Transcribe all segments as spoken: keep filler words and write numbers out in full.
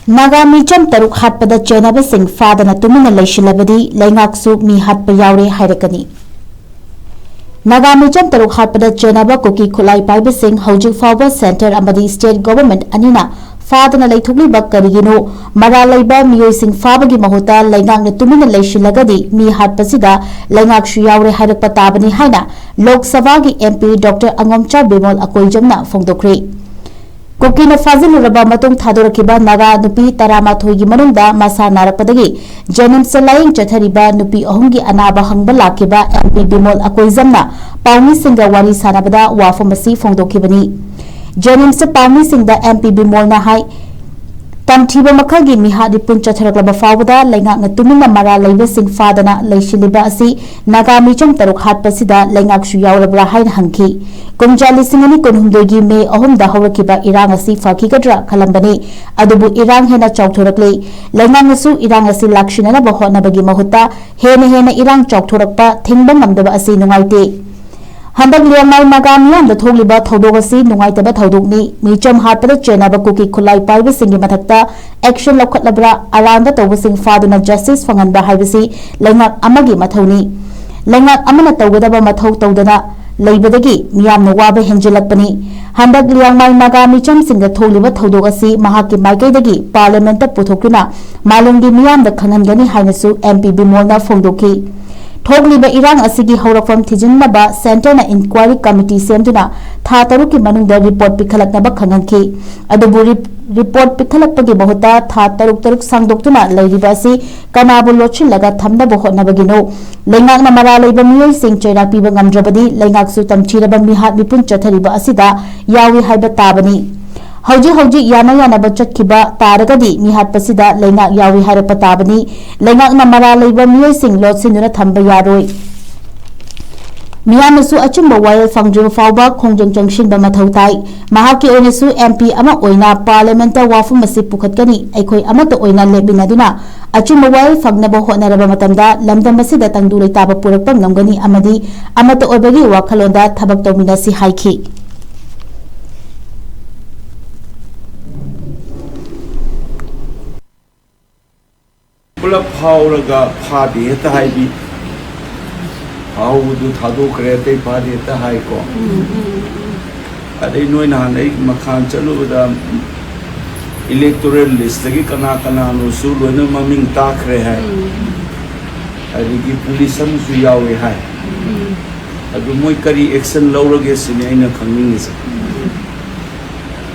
ꯅꯥꯒꯥ ꯃꯤꯆꯝ ꯇꯔꯨꯛ ꯍꯥꯠꯄꯗ ꯆꯦꯟꯅꯕꯁꯤꯡ ꯐꯥꯗꯅ ꯇꯨꯃꯤꯟꯅ ꯂꯩꯁꯤꯜꯂꯕꯗꯤ ꯂꯩꯉꯥꯛꯁꯨ ꯃꯤ ꯍꯥꯠꯄ ꯌꯥꯎꯔꯦ ꯍꯥꯏꯔꯛꯀꯅꯤ꯫ ꯅꯥꯒꯥ ꯃꯤꯆꯝ ꯇꯔꯨꯛ ꯍꯥꯠꯄꯗ ꯆꯦꯟꯅꯕ ꯀꯨꯀꯤ ꯈꯨꯠꯂꯥꯏ ꯄꯥꯏꯕꯁꯤꯡ ꯍꯧꯖꯤꯛ ꯐꯥꯎꯕ centre ꯑꯃꯗꯤ state government ꯑꯅꯤꯅ ꯐꯥꯗꯅ ꯂꯩꯊꯣꯛꯂꯤꯕ ꯀꯔꯤꯒꯤꯅꯣ? ꯃꯔꯥꯜ ꯂꯩꯕ ꯃꯤꯑꯣꯏꯁꯤꯡ ꯐꯥꯕꯒꯤ ꯃꯍꯨꯠꯇ ꯂꯩꯉꯥꯛꯅ ꯇꯨꯃꯤꯟꯅ ꯂꯩꯁꯤꯜꯂꯒꯗꯤ ꯃꯤ ꯍꯥꯠꯄꯁꯤꯗ ꯂꯩꯉꯥꯛꯁꯨ ꯌꯥꯎꯔꯦ ꯍꯥꯏꯔꯛꯄ ꯇꯥꯕꯅꯤ ꯍꯥꯏꯅ ꯂꯣꯛ ꯁꯚꯥꯒꯤ MP Doctor ꯑꯉꯣꯝꯆꯥ ꯕꯤꯃꯣꯜ ꯑꯀꯣꯏꯖꯝꯅ ꯐꯣꯡꯗꯣꯛꯈ꯭ꯔꯦ꯫ ꯀꯨꯀꯤꯅ ꯐꯥꯖꯤꯜꯂꯨꯔꯕ ꯃꯇꯨꯡ ꯊꯥꯗꯣꯔꯛꯈꯤꯕ ꯅꯥꯒꯥ ꯅꯨꯄꯤ ꯇꯔꯥꯃꯥꯊꯣꯏꯒꯤ ꯃꯅꯨꯡꯗ ꯃꯁꯥ ꯅꯥꯔꯛꯄꯗꯒꯤ JNIMSꯇ ꯂꯥꯌꯦꯡ ꯆꯠꯊꯔꯤꯕ ꯅꯨꯄꯤ ꯑꯍꯨꯝꯒꯤ ꯑꯅꯥꯕ ꯍꯪꯕ ꯂꯥꯛꯈꯤꯕ MP ꯕꯤꯃꯣꯜ ꯑꯀꯣꯏꯖꯝꯅ ꯄꯥꯎꯃꯤꯁꯤꯡꯒ ꯋꯥꯔꯤ ꯁꯥꯟꯅꯕꯗ ꯋꯥꯐꯝ ꯑꯁꯤ ꯐꯣꯡꯗꯣꯛꯈꯤꯕꯅꯤ꯫ JNIMSꯇ ꯄꯥꯎꯃꯤꯁꯤꯡꯗ MP ꯕꯤꯃꯣꯜꯅ ꯍꯥꯏ, ꯇꯝꯊꯤꯕ ꯃꯈꯜꯒꯤ ꯃꯤꯍꯥꯠ ꯃꯤꯄꯨꯟ ꯆꯠꯊꯔꯛꯂꯕ ꯐꯥꯎꯕꯗ ꯂꯩꯉꯥꯛꯅ ꯇꯨꯃꯤꯟꯅ ꯃꯔꯥꯜ ꯂꯩꯕꯁꯤꯡ ꯐꯥꯗꯅ ꯂꯩꯁꯤꯜꯂꯤꯕ ꯑꯁꯤ ꯅꯥꯒꯥ ꯃꯤꯆꯝ ꯇꯔꯨꯛ ꯍꯥꯠꯄꯁꯤꯗ ꯂꯩꯉꯥꯛꯁꯨ ꯌꯥꯎꯔꯕ꯭ꯔꯥ ꯍꯥꯏꯅ ꯍꯪꯈꯤ꯫ ꯀꯨꯝꯖꯥ ꯂꯤꯁꯤꯡ ꯑꯅꯤ ꯀꯨꯟꯍꯨꯝꯗꯣꯏꯒꯤ May ꯑꯍꯨꯝꯗ ꯍꯧꯔꯛꯈꯤꯕ ꯏꯔꯥꯡ ꯑꯁꯤ ꯐꯈꯤꯒꯗ꯭ꯔꯥ ꯈꯜꯂꯝꯕꯅꯤ, ꯑꯗꯨꯕꯨ ꯏꯔꯥꯡ ꯍꯦꯟꯅ ꯆꯥꯎꯊꯣꯔꯛꯂꯦ꯫ ꯂꯩꯉꯥꯛꯅꯁꯨ ꯏꯔꯥꯡ ꯑꯁꯤ ꯂꯥꯛꯁꯤꯟꯅꯅꯕ ꯍꯣꯠꯅꯕꯒꯤ ꯃꯍꯨꯠꯇ ꯍꯦꯟꯅ ꯍꯦꯟꯅ ꯏꯔꯥꯡ ꯆꯥꯎꯊꯣꯔꯛꯄ ꯊꯤꯡꯕ ꯉꯝꯗꯕ ꯑꯁꯤ ꯅꯨꯡꯉꯥꯏꯇꯦ꯫ ꯍꯟꯗꯛ ꯂꯤꯌꯥꯡꯃꯥꯏ ꯅꯥꯒꯥ ꯃꯤꯌꯥꯝꯗ ꯊꯣꯛꯂꯤꯕ ꯊꯧꯗꯣꯛ ꯑꯁꯤ ꯅꯨꯡꯉꯥꯏꯇꯕ ꯊꯧꯗꯣꯛꯅꯤ꯫ ꯃꯤꯆꯝ ꯍꯥꯠꯄꯗ ꯆꯦꯟꯅꯕ ꯀꯨꯀꯤ ꯈꯨꯠꯂꯥꯏ ꯄꯥꯏꯕꯁꯤꯡꯒꯤ ꯃꯊꯛꯇ action ꯂꯧꯈꯠꯂꯕ꯭ꯔꯥ, ꯑꯔꯥꯟꯕ ꯇꯧꯕꯁꯤꯡ ꯐꯥꯗꯨꯅ justice ꯐꯪꯍꯟꯕ ꯍꯥꯏꯕꯁꯤ ꯂꯩꯉꯥꯛ ꯑꯃꯒꯤ ꯃꯊꯧꯅꯤ꯫ ꯂꯩꯉꯥꯛ ꯑꯃꯅ ꯇꯧꯒꯗꯕ ꯃꯊꯧ ꯇꯧꯗꯅ ꯂꯩꯕꯗꯒꯤ ꯃꯤꯌꯥꯝꯅ ꯋꯥꯕ ꯍꯦꯟꯖꯤꯜꯂꯛꯄꯅꯤ꯫ ꯍꯟꯗꯛ ꯂꯤꯌꯥꯡꯃꯥꯏ ꯅꯥꯒꯥ ꯃꯤꯆꯝꯁꯤꯡꯗ ꯊꯣꯛꯂꯤꯕ ꯊꯧꯗꯣꯛ ꯑꯁꯤ ꯃꯍꯥꯛꯀꯤ ꯃꯥꯏꯀꯩꯗꯒꯤ parliamentꯇ ꯄꯨꯊꯣꯛꯇꯨꯅ ꯃꯥꯂꯦꯝꯒꯤ ꯃꯤꯌꯥꯝꯗ ꯈꯪꯍꯟꯒꯅꯤ ꯍꯥꯏꯅꯁꯨ MP ꯕꯤꯃꯣꯜꯅ ꯐꯣꯡꯗꯣꯛꯈꯤ꯫ ꯊꯣꯛꯂꯤꯕ ꯏꯔꯥꯡ ꯑꯁꯤꯒꯤ ꯍꯧꯔꯛꯐꯝ ꯊꯤꯖꯤꯟꯅꯕ centreꯅ inquiry committee ꯁꯦꯝꯗꯨꯅ ꯊꯥ ꯇꯔꯨꯛꯀꯤ ꯃꯅꯨꯡꯗ report ꯄꯤꯈꯠꯂꯛꯅꯕ ꯈꯪꯍꯟꯈꯤ꯫ ꯑꯗꯨꯕꯨ ꯔꯤ-, report ꯄꯤꯈꯠꯂꯛꯄꯒꯤ ꯃꯍꯨꯠꯇ ꯊꯥ ꯇꯔꯨꯛ ꯇꯔꯨꯛ ꯁꯥꯡꯗꯣꯛꯇꯨꯅ ꯂꯩꯔꯤꯕ ꯑꯁꯤ ꯀꯅꯥꯕꯨ ꯂꯣꯠꯁꯤꯜꯂꯒ ꯊꯝꯅꯕ ꯍꯣꯠꯅꯕꯒꯤꯅꯣ? ꯂꯩꯉꯥꯛꯅ ꯃꯔꯥꯜ ꯂꯩꯕ ꯃꯤꯑꯣꯏꯁꯤꯡ ꯆꯩꯔꯥꯛ ꯄꯤꯕ ꯉꯝꯗ꯭ꯔꯕꯗꯤ ꯂꯩꯉꯥꯛꯁꯨ ꯇꯝꯊꯤꯔꯕ ꯃꯤꯍꯥꯠ ꯃꯤꯄꯨꯟ ꯆꯠꯊꯔꯤꯕ ꯑꯁꯤꯗ ꯌꯥꯎꯏ ꯍꯥꯏꯕ ꯇꯥꯕꯅꯤ꯫ ꯍꯧꯖꯤꯛ ꯍꯧꯖꯤꯛ ꯌꯥꯅ ꯌꯥꯅꯕ ꯆꯠꯈꯤꯕ ꯇꯥꯔꯒꯗꯤ ꯃꯤꯍꯥꯠꯄꯁꯤꯗ ꯂꯩꯉꯥꯛ ꯌꯥꯎꯏ ꯍꯥꯏꯔꯛꯄ ꯇꯥꯕꯅꯤ꯫ ꯂꯩꯉꯥꯛꯅ ꯃꯔꯥꯜ ꯂꯩꯕ ꯃꯤꯑꯣꯏꯁꯤꯡ ꯂꯣꯠꯁꯤꯟꯗꯨꯅ ꯊꯝꯕ ꯌꯥꯔꯣꯏ꯫ ꯃꯤꯌꯥꯝꯅꯁꯨ ꯑꯆꯨꯝꯕ ꯋꯥꯌꯦꯜ ꯐꯪꯗ꯭ꯔꯤꯕ ꯐꯥꯎꯕ ꯈꯣꯡꯖꯪ ꯆꯪꯁꯤꯟꯕ ꯃꯊꯧ ꯇꯥꯏ꯫ ꯃꯍꯥꯛꯀꯤ ꯑꯣꯏꯅꯁꯨ MP ꯑꯃ ꯑꯣꯏꯅ parliamentꯇ ꯋꯥꯐꯝ ꯑꯁꯤ ꯄꯨꯈꯠꯀꯅꯤ꯫ ꯑꯩꯈꯣꯏ ꯑꯃꯠꯇ ꯑꯣꯏꯅ ꯂꯦꯞꯃꯤꯟꯅꯗꯨꯅ ꯑꯆꯨꯝꯕ ꯋꯥꯌꯦꯜ ꯐꯪꯅꯕ ꯍꯣꯠꯅꯔꯕ ꯃꯇꯝꯗ ꯂꯝꯗꯝ ꯑꯁꯤꯗ ꯇꯪꯗꯨ ꯂꯩꯇꯥꯕ ꯄꯨꯔꯛꯄ ꯉꯝꯒꯅꯤ ꯑꯃꯗꯤ ꯑꯃꯠꯇ ꯑꯣꯏꯕꯒꯤ ꯋꯥꯈꯜꯂꯣꯟꯗ ꯊꯕꯛ ꯇꯧꯃꯤꯟꯅꯁꯤ ꯍꯥꯏꯈꯤ꯫ ꯄꯨꯂꯞ ꯐꯥꯎꯔꯒ ꯐꯥꯗꯦ ꯍꯦꯛꯇ ꯍꯥꯏꯕꯤ, ꯐꯥꯍꯧꯕꯗꯨ ꯊꯥꯗꯣꯛꯈ꯭ꯔꯦ, ꯑꯇꯩ ꯐꯥꯗꯦ ꯍꯦꯛꯇ ꯍꯥꯏꯀꯣ꯫ ꯑꯗꯩ ꯅꯣꯏ ꯅꯍꯥꯟ ꯑꯩ ꯃꯈꯥꯟ ꯆꯠꯂꯨꯕꯗ, ꯏꯂꯦꯛꯇꯣꯔꯦꯜ ꯂꯤꯁꯇꯒꯤ ꯀꯅꯥ ꯀꯅꯥꯅꯣꯁꯨ ꯂꯣꯏꯅ ꯃꯃꯤꯡ ꯇꯥꯈ꯭ꯔꯦ ꯍꯥꯏ꯫ ꯑꯗꯒꯤ ꯄꯨꯂꯤꯁ ꯑꯃꯁꯨ ꯌꯥꯎꯋꯦ ꯍꯥꯏ꯫ ꯑꯗꯨ ꯃꯣꯏ ꯀꯔꯤ ꯑꯦꯛꯁꯟ ꯂꯧꯔꯒꯦ ꯁꯤꯅꯤ ꯑꯩꯅ ꯈꯪꯅꯤꯡꯉꯤꯁꯦ꯫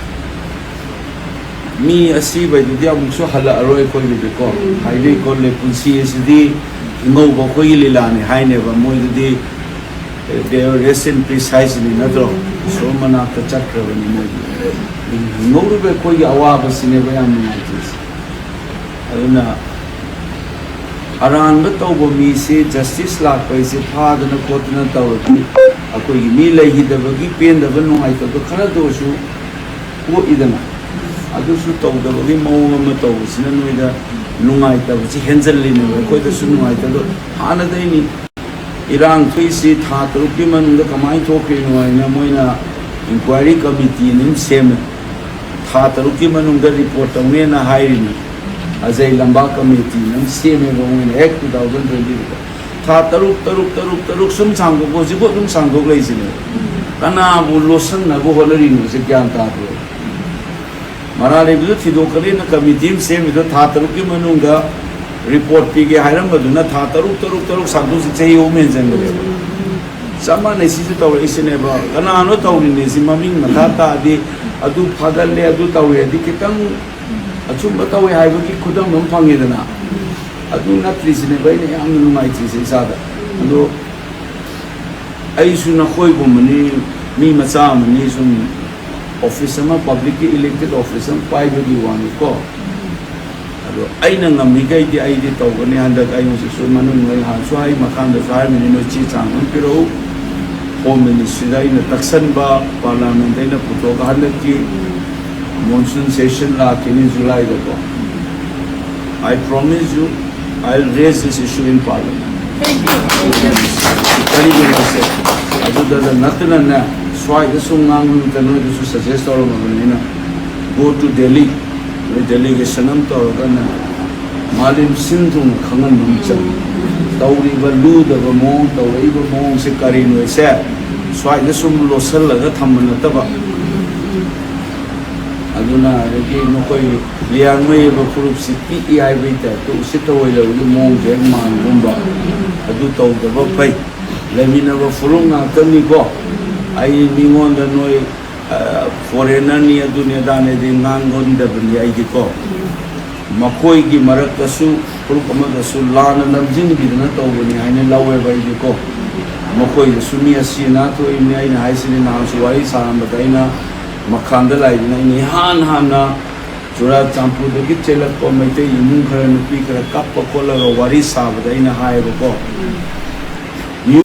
ꯃꯤ ꯑꯁꯤꯕꯩꯗꯨꯗꯤ ꯑꯃꯨꯛꯁꯨ ꯍꯜꯂꯛꯑꯔꯣꯏ ꯑꯩꯈꯣꯏꯒꯤꯗꯤꯀꯣ꯫ ꯍꯥꯏꯅꯩꯀꯣ, ꯂꯦ ꯄꯨꯟꯁꯤ ꯑꯁꯤꯗꯤ ꯍꯤꯡꯍꯧꯕ ꯑꯩꯈꯣꯏꯒꯤ ꯂꯤꯂꯥꯅꯤ ꯍꯥꯏꯅꯦꯕ꯫ ꯃꯣꯏꯗꯨꯗꯤ, they are rest in peace ꯍꯥꯏꯁꯤꯅꯤ ꯅꯠꯇ꯭ꯔꯣ? ꯏꯁꯣꯔ ꯃꯅꯥꯛꯇ ꯆꯠꯈ꯭ꯔꯕꯅꯤ ꯃꯣꯏꯗꯤ꯫ ꯍꯤꯡꯍꯧꯔꯤꯕ ꯑꯩꯈꯣꯏꯒꯤ ꯑꯋꯥꯕꯁꯤꯅꯦꯕ ꯌꯥꯝ ꯅꯨꯡꯉꯥꯏꯇ꯭ꯔꯤꯁꯦ꯫ ꯑꯗꯨꯅ ꯑꯔꯥꯟꯕ ꯇꯧꯕ ꯃꯤꯁꯤ ꯖꯁꯇꯤꯁ ꯂꯥꯛꯄ ꯍꯥꯏꯁꯦ ꯐꯥꯗꯅ ꯈꯣꯠꯇꯅ ꯇꯧꯔꯗꯤ ꯑꯩꯈꯣꯏꯒꯤ ꯃꯤ ꯂꯩꯈꯤꯗꯕꯒꯤ ꯄꯦꯟꯗꯕ ꯅꯨꯡꯉꯥꯏꯇꯕ ꯈꯔꯗ ꯑꯣꯏꯔꯁꯨ ꯄꯣꯛꯏꯗꯅ꯫ ꯑꯗꯨꯁꯨ ꯇꯧꯗꯕꯒꯤ ꯃꯑꯣꯡ ꯑꯃ ꯇꯧꯕꯁꯤꯅ ꯅꯣꯏꯗ ꯅꯨꯡꯉꯥꯏꯇꯕꯁꯤ ꯍꯦꯟꯖꯜꯂꯤꯅꯦꯕ, ꯑꯩꯈꯣꯏꯗꯁꯨ ꯅꯨꯡꯉꯥꯏꯇꯕ꯫ ꯍꯥꯟꯅꯗꯩꯅꯤ ꯏꯔꯥꯡ ꯊꯣꯛꯏꯁꯤ ꯊꯥ ꯇꯔꯨꯛꯀꯤ ꯃꯅꯨꯡꯗ ꯀꯃꯥꯏꯅ ꯊꯣꯛꯈ꯭ꯔꯤꯅꯣ ꯍꯥꯏꯅ ꯃꯣꯏꯅ ꯏꯟꯀ꯭ꯋꯥꯏꯔꯤ ꯀꯃꯤꯇꯤ ꯑꯃ ꯁꯦꯝꯃꯦ꯫ ꯊꯥ ꯇꯔꯨꯛꯀꯤ ꯃꯅꯨꯡꯗ ꯔꯤꯄꯣꯔꯠ ꯇꯧꯅꯦꯅ ꯍꯥꯏꯔꯤꯅꯤ꯫ ꯑꯖꯩ ꯂꯝꯕꯥ ꯀꯃꯤꯇꯤ ꯑꯃ ꯁꯦꯝꯃꯦꯕ ꯃꯣꯏꯅ ꯍꯦꯛ ꯇꯨ ꯊꯥꯎꯖꯟ ꯇ꯭ꯋꯦꯟꯇꯤꯗ꯫ ꯊꯥ ꯇꯔꯨꯛ, ꯇꯔꯨꯛ, ꯇꯔꯨꯛ, ꯇꯔꯨꯛ ꯁꯨꯝ ꯁꯥꯡꯗꯣꯛꯄ, ꯍꯧꯖꯤꯛꯐꯥꯎ ꯑꯗꯨꯝ ꯁꯥꯡꯗꯣꯛ ꯂꯩꯁꯤꯅꯦ꯫ ꯀꯅꯥꯕꯨ ꯂꯣꯠꯁꯟꯅꯕ ꯍꯣꯠꯅꯔꯤꯅꯣꯁꯦ ꯒ꯭ꯌꯥꯟ ꯇꯥꯗ꯭ꯔꯦ꯫ ꯃꯔꯥꯜ ꯂꯩꯕꯗꯨ ꯊꯤꯗꯣꯛꯀꯅꯤꯅ ꯀꯃꯤꯇꯤ ꯑꯃ ꯁꯦꯝꯃꯤꯗꯣ ꯊꯥ ꯇꯔꯨꯛꯀꯤ ꯃꯅꯨꯡꯗ ꯔꯤꯄꯣꯔꯠ ꯄꯤꯒꯦ ꯍꯥꯏꯔꯝꯕꯗꯨꯅ ꯊꯥ ꯇꯔꯨꯛ, ꯇꯔꯨꯛ, ꯇꯔꯨꯛ ꯁꯥꯡꯗꯣꯛꯁꯤ ꯆꯍꯤ ꯑꯍꯨꯝ ꯍꯦꯟꯖꯟꯈ꯭ꯔꯦꯕ꯫ ꯆꯞ ꯃꯥꯟꯅꯩ ꯁꯤꯁꯨ ꯇꯧꯔꯛꯏꯁꯤꯅꯦꯕ꯫ ꯀꯅꯥꯅꯣ ꯇꯧꯔꯤꯅꯦ ꯁꯤ ꯃꯃꯤꯡ ꯃꯊꯥ ꯇꯥꯗꯤ, ꯑꯗꯨ ꯐꯥꯒꯠꯂꯦ, ꯑꯗꯨ ꯇꯧꯔꯦ ꯍꯥꯏꯗꯤ ꯈꯤꯇꯪ ꯑꯆꯨꯝꯕ ꯇꯧꯋꯦ ꯍꯥꯏꯕꯒꯤ ꯈꯨꯗꯝ ꯑꯃ ꯐꯪꯉꯦꯗꯅ꯫ ꯑꯗꯨ ꯅꯠꯇ꯭ꯔꯤꯁꯤꯅꯦꯕ ꯑꯩꯅ ꯌꯥꯝꯅ ꯅꯨꯡꯉꯥꯏꯇ꯭ꯔꯤꯁꯦ ꯏꯁꯥꯗ꯫ ꯑꯗꯣ ꯑꯩꯁꯨ ꯅꯈꯣꯏꯒꯨꯝꯕꯅꯤ, ꯃꯤ ꯃꯆꯥ ꯑꯃꯅꯤ, ꯁꯨꯝ ꯑꯣꯐꯤꯁ ꯑꯃ, ꯄꯕ꯭ꯂꯤꯛꯀꯤ ꯏꯂꯦꯛꯇꯦꯠ ꯑꯣꯐꯤꯁ ꯑꯃ ꯄꯥꯏꯕꯒꯤ ꯋꯥꯅꯤꯀꯣ꯫ ꯑꯗꯣ ꯑꯩꯅ ꯉꯝꯃꯤꯈꯩꯗꯤ ꯑꯩꯗꯤ ꯇꯧꯒꯅꯤ꯫ ꯍꯟꯗꯛ ꯑꯩ ꯍꯧꯖꯤꯛꯁꯨ ꯃꯅꯨꯡ ꯅꯍꯥꯟꯁꯨ ꯍꯥꯏ, ꯃꯈꯥꯗꯁꯨ ꯍꯥꯏꯔꯝꯃꯤꯅꯤ, ꯅꯣꯏ ꯆꯦ ꯆꯥꯡ ꯑꯃ ꯄꯤꯔꯛꯎ꯫ ꯍꯣꯝ ꯃꯤꯅꯤꯁꯇ꯭ꯔꯤꯗ ꯑꯩꯅ ꯇꯛꯁꯟꯕ, ꯄꯥꯔꯂꯥꯃꯦꯟꯗ ꯑꯩꯅ ꯄꯨꯊꯣꯛꯑꯒ ꯍꯟꯗꯛꯀꯤ ꯃꯣꯟꯁꯨꯟ ꯁꯦꯁꯟ ꯂꯥꯛꯈꯤꯅꯤ ꯖꯨꯂꯥꯏꯗꯀꯣ꯫ I promise you, I'll raise this issue in parliament. ꯀꯔꯤꯒꯤꯅꯣꯁꯦ, ꯑꯗꯨꯗ ꯅꯠꯇꯅꯅꯦ, ꯁ꯭ꯋꯥꯏꯗ ꯁꯨꯝ ꯉꯥꯡꯕ ꯅꯠꯇꯅ ꯅꯣꯏꯗꯁꯨ ꯁꯖꯦꯁ ꯇꯧꯔꯝꯃꯕꯅꯤ ꯑꯩꯅ, go to Delhi, ꯅꯣꯏ ꯗꯦꯂꯤꯒꯦꯁꯟ ꯑꯃ ꯇꯧꯔꯒꯅꯦ, ꯃꯥꯂꯦꯝ ꯁꯤꯟ ꯊꯨꯡꯅ ꯈꯪꯍꯟꯕ ꯑꯃ ꯆꯪꯉꯤ꯫ ꯇꯧꯔꯤꯕ ꯂꯨꯗꯕ ꯃꯑꯣꯡ, ꯇꯧꯔꯛꯏꯕ ꯃꯑꯣꯡꯁꯦ ꯀꯔꯤꯅꯣꯁꯦ ꯁ꯭ꯋꯥꯏꯗ ꯁꯨꯝ ꯂꯣꯠꯁꯤꯜꯂꯒ ꯊꯝꯕ ꯅꯠꯇꯕ, ꯑꯗꯨꯅ ꯑꯗꯒꯤ ꯃꯈꯣꯏ ꯂꯤꯌꯥꯡꯃꯩ ꯍꯥꯏꯕ ꯐꯨꯔꯨꯞꯁꯤ ꯄꯤꯛꯏ ꯍꯥꯏꯕꯒꯤ ꯇꯥꯏꯞꯇ ꯎꯁꯤꯠ ꯊꯑꯣꯏꯗꯕꯒꯤ ꯃꯑꯣꯡꯁꯦ ꯍꯦꯛ ꯃꯥꯟꯒꯨꯝꯕ, ꯑꯗꯨ ꯇꯧꯗꯕ ꯐꯩ꯫ ꯂꯩꯃꯤꯟꯅꯕ ꯐꯨꯔꯨꯞ ꯉꯥꯛꯇꯅꯤꯀꯣ꯫ ꯑꯩ ꯃꯤꯉꯣꯟꯗ ꯅꯣꯏ ꯐꯣꯔꯦꯅꯔꯅꯤ, ꯑꯗꯨꯅꯤ ꯑꯗꯥꯅꯤꯗꯤ ꯉꯥꯡꯒꯟꯗꯕꯅꯤ ꯑꯩꯗꯤꯀꯣ꯫ ꯃꯈꯣꯏꯒꯤ ꯃꯔꯛꯇꯁꯨ ꯐꯨꯔꯨꯞ ꯑꯃꯗꯁꯨ ꯂꯥꯟꯅ ꯅꯝꯁꯤꯟꯕꯤꯗꯅ ꯇꯧꯕꯅꯤ ꯍꯥꯏꯅ ꯂꯧꯋꯦꯕ ꯑꯩꯗꯤꯀꯣ꯫ ꯃꯈꯣꯏꯗꯁꯨ ꯃꯤ ꯑꯁꯤ ꯑꯅꯥ ꯊꯣꯛꯏꯕꯅꯤ꯫ ꯑꯩꯅ ꯍꯥꯏꯁꯤꯅꯤ, ꯅꯍꯥꯟꯁꯨ ꯋꯥꯔꯤ ꯁꯥꯔꯝꯕꯗ ꯑꯩꯅ ꯃꯈꯥꯟꯗ ꯂꯥꯛꯏꯗꯅ, ꯑꯩꯅ ꯏꯍꯥꯟ ꯍꯥꯟꯅ ꯆꯨꯔꯥꯆꯥꯟꯄꯨꯔꯗꯒꯤ ꯆꯦꯜꯂꯛꯄ ꯃꯩꯇꯩ ꯏꯃꯨꯡ ꯈꯔ, ꯅꯨꯄꯤ ꯈꯔ ꯀꯞꯄ ꯈꯣꯠꯂꯒ ꯋꯥꯔꯤ ꯁꯥꯕꯗ ꯑꯩꯅ ꯍꯥꯏꯌꯦꯕꯀꯣ,